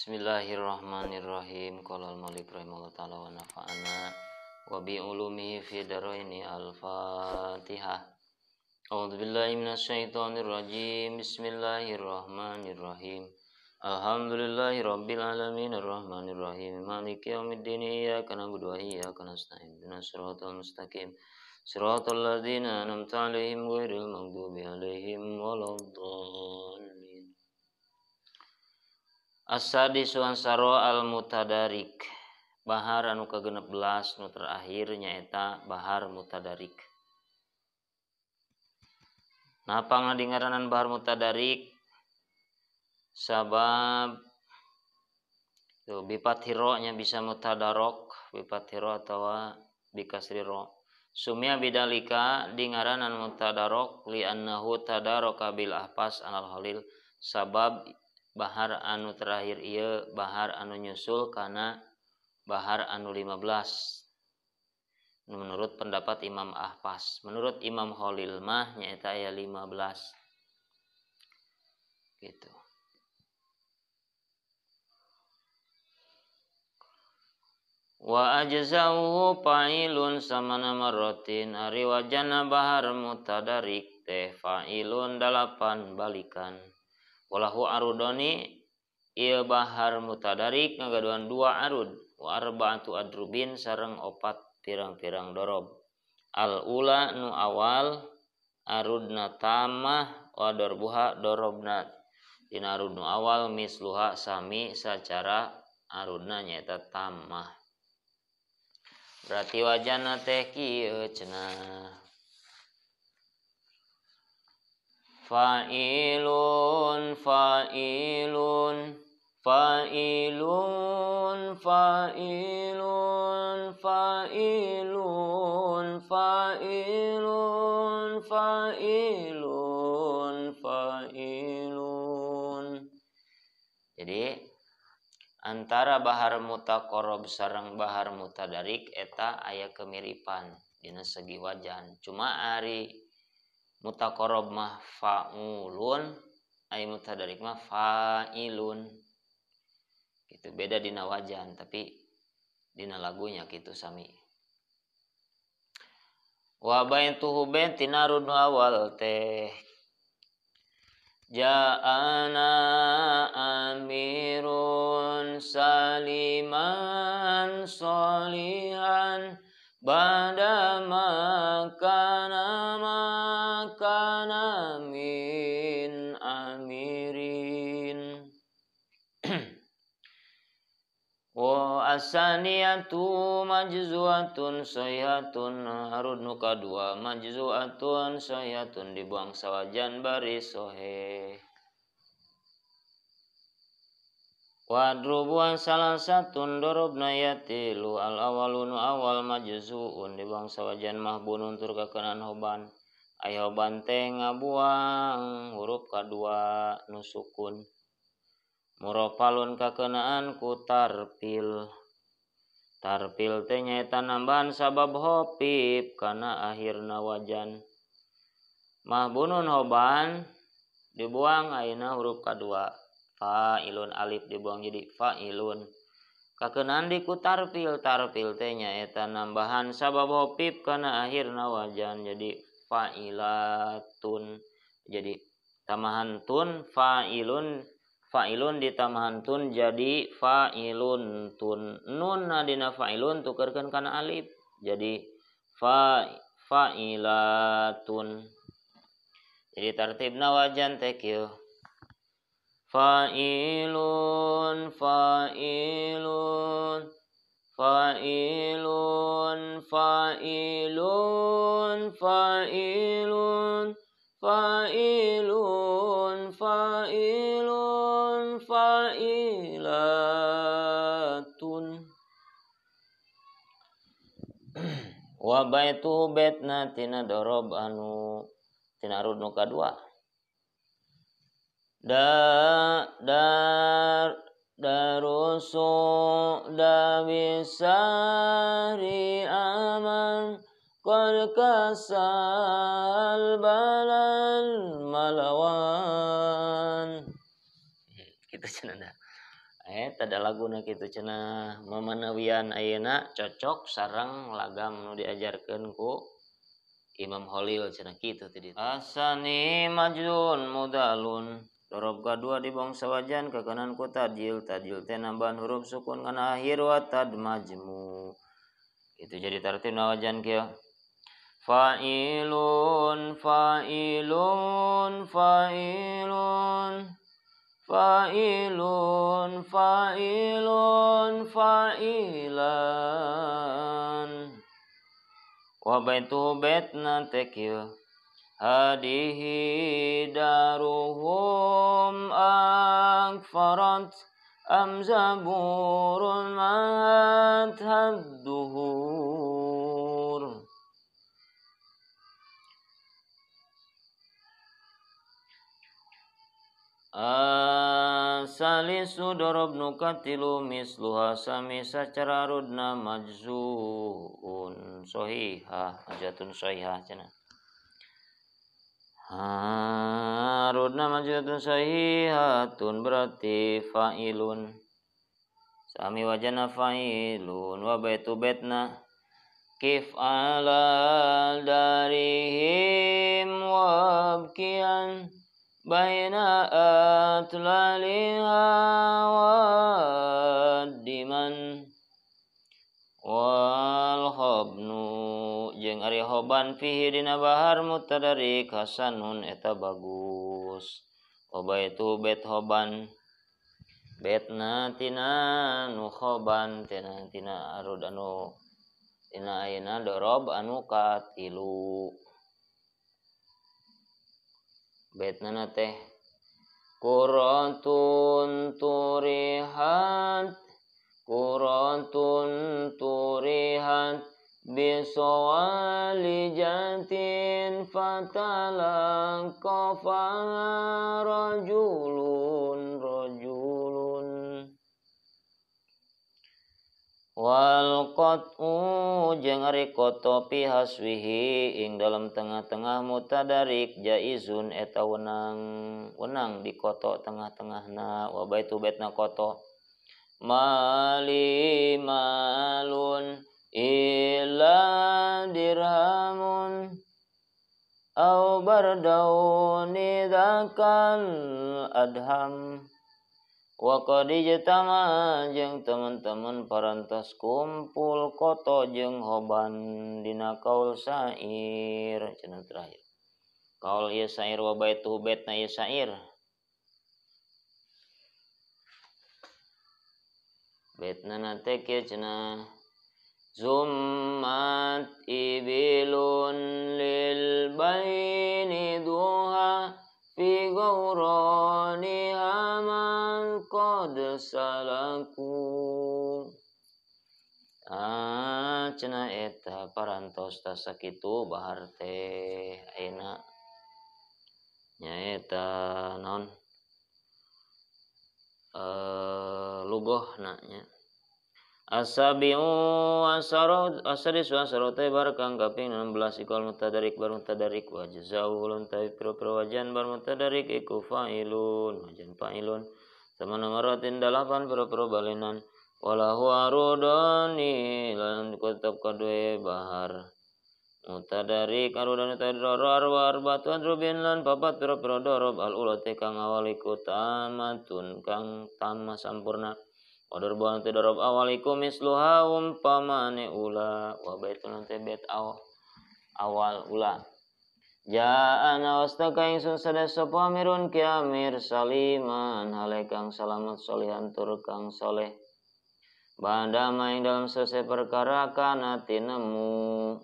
Bismillahirrahmanirrahim. Qala al-Malik rahimahullah ta'ala wa nafa'ana wa bi ulumihi fi daraini. Al-Fatihah. A'udzu billahi minasyaitonir rajim. Bismillahirrahmanirrahim. Alhamdulillahi rabbil alamin arrahmanir rahim maliki yaumiddin iyyaka na'budu wa iyyaka nasta'in ihdinas siratal mustaqim siratal ladzina an'amta 'alaihim ghairil maghdubi 'alaihim waladdallin. As-sadisu ansaro al-mutadarik. Bahar anu ka-16 nu terakhir nyaeta bahar mutadarik. Nah, pangadingaranan bahar mutadarik sabab tuh bifathiro nya bisa mutadarok, bifathiro atawa bikasriro. Sumia bidalika dingaranan mutadarok li annahu tadaraka bil ahfas anal halil, sabab bahar anu terakhir ieu bahar anu nyusul kana bahar anu 15 menurut pendapat Imam Ahfas. Menurut Imam Khalil mah nyaeta aya 15 gitu. Wa ajza'uhu fa'ilun samana marratin, ari wajana bahar mutadarik teh fa'ilun 8 balikan. Walahu arudoni, ieu bahar mutadarik ngagaduhan 2 arud wa arba'atu adrubin sareng 4 pirang-pirang dorob. Al ula nu awal arudna tamah wa dorbuha dorobna dina arud nu awal misluha sami sacara arudna nyaeta tamah. Berarti wajana teh kieu cenah. Fa'ilun fa'ilun fa'ilun fa'ilun fa'ilun fa'ilun fa'ilun fa'ilun. Jadi antara bahar mutaqarrab sareng bahar mutadarik eta aya kemiripan dina segi wajan. Cuma ari mutaqarrab mah fa'ulun, ari mutadarik mah fa'ilun. Gitu beda dina wajan tapi dina lagunya kitu sami. Wa baituhu tina rudnu awal teh ja'ana amirun saliman solihan bada makana makana min amirin. Wa asaniyatu majzuatun sayhatun, arud nu kadua majzuatun sayhatun dibuang sawajan baris soheh. Wadrubuan salah satun dorobna yatilu al awalun awal majzuun dibuang sawajan mahbunun tur kakenan hoban. Ay hoban teh ngabuang huruf kadua nu sukun. Muropalun kakenaan ku tarpil. Tarpil teh nyaeta nambahan sabab hopip kana akhirna wajan. Mahbunun hoban dibuang ayeuna huruf kadua. Fa'ilun alif dibuang jadi fa'ilun. Kakenaan diku tarpil, tarpil teh nyaeta nambahan sabab hopip kana akhirna wajan jadi fa'ilatun. Jadi tambahan tun fa'ilun, fa'ilun ditambahan tun jadi fa'ilun tun. Nun dina fa'ilun tukerkeun kana alif jadi fa'ilatun. Jadi tartibna wajan teh kieu. Fa'ilun fa'ilun fa'ilun fa'ilun fa'ilun fa'ilun fa'ilun fa'ilatun. Wa baitu baitna tina dorob anu tina arud nu kadua. Da dar darusu dabisari aman qad kasal balal malawan. Kitu cenah. Eta da laguna kitu cenah mamanawian ayeuna cocok sareng lagam nu diajarkeun ku Imam Khalil cenah kitu teh ditu. Asani majzun mudalun dorob kadua di bangsa wajan ka kanan ku tadjil, tadjil teh nambahan huruf sukun kana akhir wa tad majmu. Itu jadi tartibna wajan kieu. Fa'ilun fa'ilun fa'ilun fa'ilun fa'ilun fa'ilan wa baitu baitna tekil hadihi daruhum akfarat am zaburun mahat hadduhur. Asalisu dorob nukatilu misluha sami sacara rudna majzuun sohihah majatun sohihah cenah. Rudna majatun sohihatun berarti fa'ilun sami wajana fa'ilun wa baitu baitna kif ala darihim wabkian baina atlaliha wadiman wal hobnu jeung ari hoban fihi dina bahar mutadarik hasanun eta bagus. Wa baitu bait hoban baitna tina nu hoban tina tina arud anu tina ayeuna dorob anu katilu. Baitna teh quratun turihat quratun turihat bisawalijatin fatalaqafa rajulun rajulun wal qat'u jeung ari qata fi haswihi ing dalam tengah-tengah mutadarik jaizun eta wenang wenang di koto tengah-tengahna wa baitu baitna koto mali malun illa dirhamun au bardauni dzakal adham. Wa qad ijtama jeung teman-teman parantos kumpul koto jeung hoban dina kaul syair cenah terakhir. Kaul ieu syair wa baitu baitna ieu syair. Baitna na teh kieu cenah zummat ibilun lil baini duha fi ghauraniha man qad salaku. Cenah eta parantos tas sakitu bahar teh ayeuna nyaeta naon lugohna nya. Asabi'u asaro asadisu asaro teh bar kang kaping 16 ikal mutadarik bar mutadarik wa jazaa'u ulun tawi pira-pira wajan bar mutadarik iku fa'ilun wajan fa'ilun samana maratin dalapan pira-pira balenan walahu arudani lan tetep kadue bahar mutadarik arudani tadroro arwa arbatu adrubin lan papat pira-pira dorob al ula teh kang awal iku tamatun kang tamah sampurna. Wadur buang teh dorob awaliku misluha umpamane ula wa baitun teh bait awal ula. Ja'ana wastaka ingsun sada sapa amirun ki amir saliman hale kang salamat solihan tur kang soleh. Bada maing dalam selesai perkara kana tinemu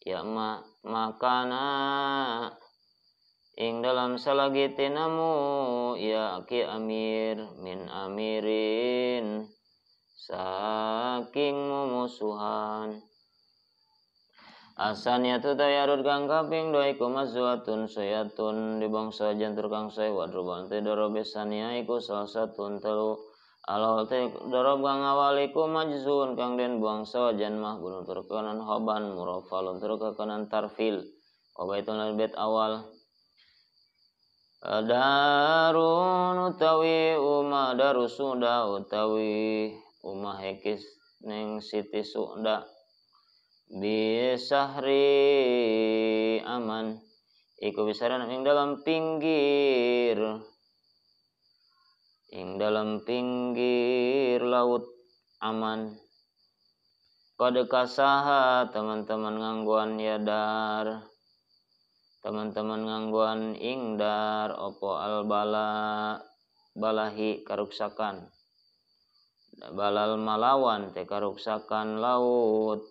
ya ma makana ing dalam salagi tinemu ya ki amir min amirin saking mumusuhan. Asaniyatu tayarud kang kaping dua iku mazwatun sayatun di bangsa jantur kang say wadruban teh dorobe sania iku salah satun telu alawal teh dorob kang awal iku majzun kang den bangsa jan mah gunung tur kanan hoban murafalun tur kanan tarfil wa baitun bait awal. Darun utawi umah darusuda utawi umah hekis ning Siti Suda bisahri aman iku bisaran ing dalam pinggir laut aman. Kode kasaha teman-teman ngangguan yadar teman-teman ngangguan ingdar opo al bala balahi karuksakan balal malawan te karuksakan laut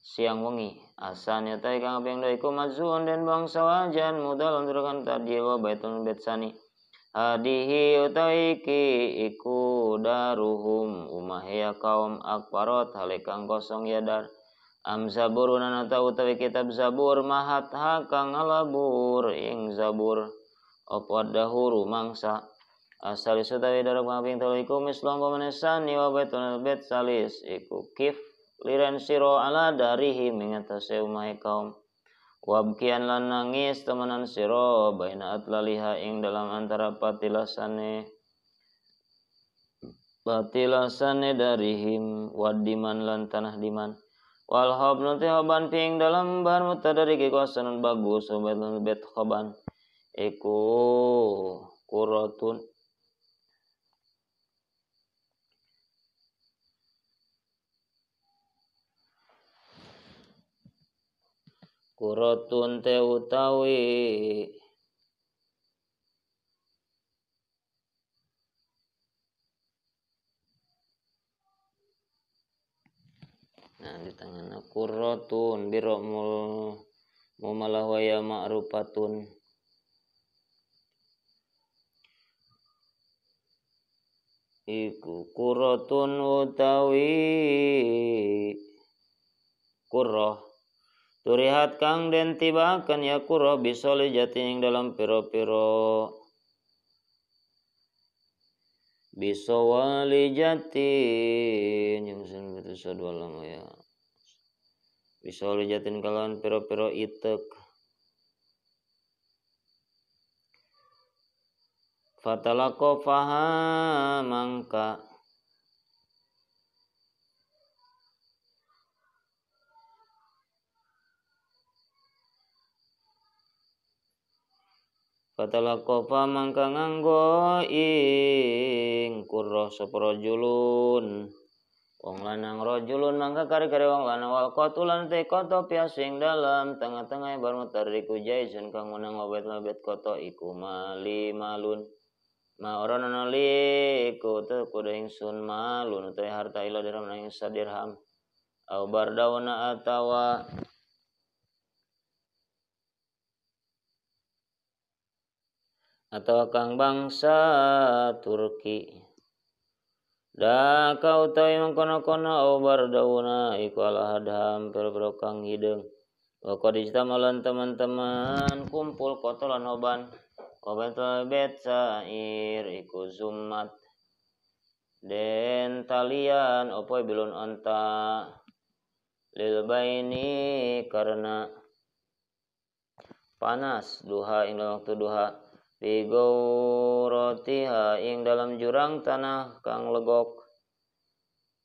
siang wengi asalnya tai kang ping dua iku mazun den bangsa wajan mudal unturkan tadjiwa baitun betsani hadihi utawi iki iku daruhum umahya kaum akbarot halekang kosong yadar am zaburun atau utawi kitab zabur mahat hakang ngalabur ing zabur apa dahuru mangsa asal utawi darab kaping telu iku mislom pamanesani wa baitun bait salis iku kif liren sira ala darihi mengatasi umahe kaum wabkian lan nangis temenan sira baina atlaliha ing dalam antara patilasane darihim wadiman lan tanah diman wal hobnu te hoban ping dalam bahan mutadariki kuasanan bagus obat bet khoban iku kuratun kuratun te utawi nah di tangan kuratun biromul mumalahwaya ma'rufatun iku kuratun utawi kurroh turihat kang den tibakan ya kurroh bisoli jati ing dalam piro-piro bisawali jatin yang sen betu dua lama ya bisawali jatin kalawan piro-piro itek fatalaqo faha mangka fatalaqo mangka nganggo ing kurroh sapa rajulun wong lanang rajulun mangka kari-kari wong lanang wal qatulan te koto piasing dalam tengah-tengah bar mutariku jaizun kang menang obet-obet koto iku mali malun ma ora ana li iku te kudu ingsun malun utawi harta ila dirham nang sadirham au bardauna atawa atau kang bangsa Turki da kau utawi mengkono-kono au bardauna iku ala hadham pira-pira kang hideung wa qad ijtamalan teman-teman kumpul kotolan oban oban bet sair iku zumat den talian opo bilun onta lil baini karena panas duha ing dalam waktu duha fi gawratiha ing dalam jurang tanah kang legok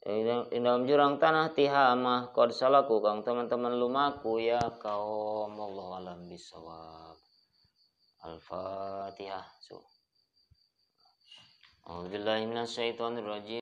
ing dalam jurang tanah tihamah qad salaku kang teman-teman lumaku ya kaum wallahu alam bisawab. Al-Fatihah. So. A'udzubillahi minasyaitonir rajim.